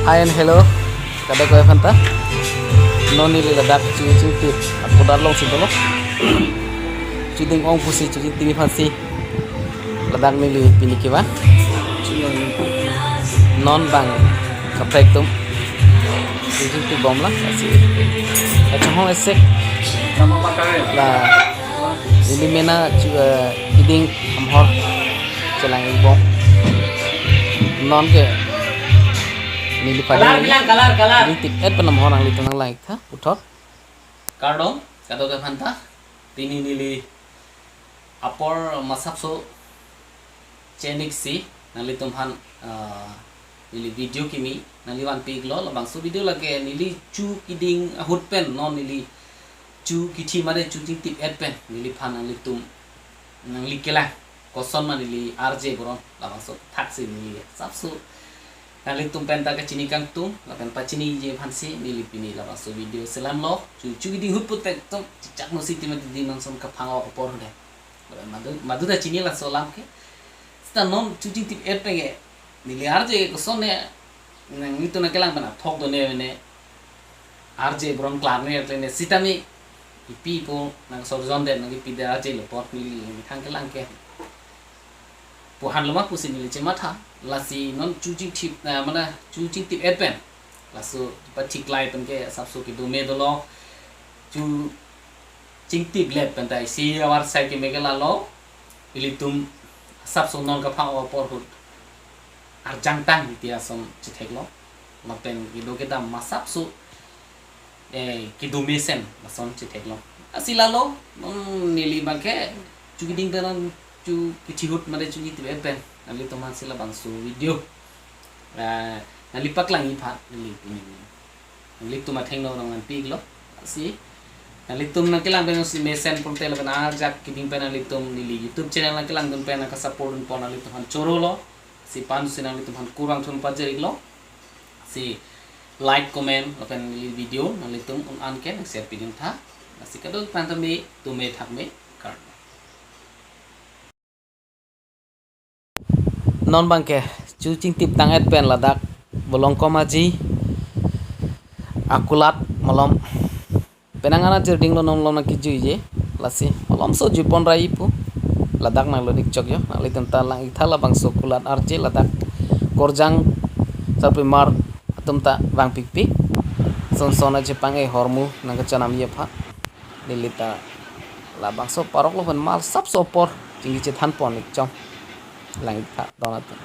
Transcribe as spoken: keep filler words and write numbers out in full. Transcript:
Hi and hello, kadokave aphanta. Non neli ladak Chuchingtip aputar alongsi dolo. Chuding ong pusi Chuchingtip aphansi ladak neli pini kevan. Non bang kaprek atum Chuchingtip bomlang, lasi kachonghong esek la neli mena chu, eh, Kiding Amhor chelang-ik bom. Non ke neli Kalar padi bilang, kalar, kalar. Chuchingtip-et pen Amhor nanglitum nanglang-iktha puthot. Kardom kadokave aphanta, pini neli apor masapso chenik si nanglitum aphan, ah, neli video kimi nangli vanpi-iklo. Labangso video lake neli Chu Kiding ahut pen non neli Chu kithi mare Chuchingtip-et pen neliphan nanglitum nangli kelang, kosonma neli R J Boron, labangso thaksi neli sapso nanglitum penta kachini kangtung lapen pachiniji aphansi neli pini labangso video selamlo. Chu, Chu Kiding ahut puthot tum chikchak nosi tima didi non ason kaphang-ok apor hode. Lapen madu, madu ta chini laso alam ke. Seta non Chuchingtip-et pen ke neli R J koson ne nanglitum nangkelang pen athok done ne R J Boron klarne atle ne sitame ipi ipo nangsorjon det nangkipi det R J lo apot neli methang kelang ke pu-anlo ma pusi neli chematha. Lasi non Chuchingtip, eh, mane Chuchingtip-et pen laso pathik lai pen ke sapso kedo me dolo. Chuchingtip-et pen ta isi avarsai keme ke lalo, ilitum sapso non kaphang-ok apor ahut arjang tang iti ason chetheklo. Lapen kedo kedam masapso, eh, kedo mesen ason chetheklo. Lasi lalo, non neli bangke Chu Kiding pen non Chu kithi ahut mare Chuchingtip-et pen nanglitum aphansi labangso video, eh, nangli paklang-ik aphan neli pini nanglitum athengno nangvanpi-iklo. Lasi nanglitum nangkelang pen si mesen pulote lapen ajak Kiding pen nanglitum neli YouTube channel nangkelangdun pen nangkasupport dunpon nanglitum aphan chorolo. Si pan si nanglitum aphan kurvangthu pajir-iklo. Si like, comment lapen neli video nanglitum un-an ke nang share piduntha. Lasi kadokave aphanta me, tu me thak me, kardom. Non bangke Chuchingtip tang-et pen ladak Bolongkom Aji akulat malom penang ana jirding lo, non malom nangkijuije. Lasi malomso juipon rai pu ladak nanglo-ik chok jo. Nanglitum ta lang-iktha labangso kulat R J ladak Korjang Sarpimar atum ta vangpikpik. Son son aji pang-e hormu nangkachanamji aphan. Neli ta labangso parok lo pen mal sapso apor chingki chethanpon-ik chom. Lang-iktha don atum.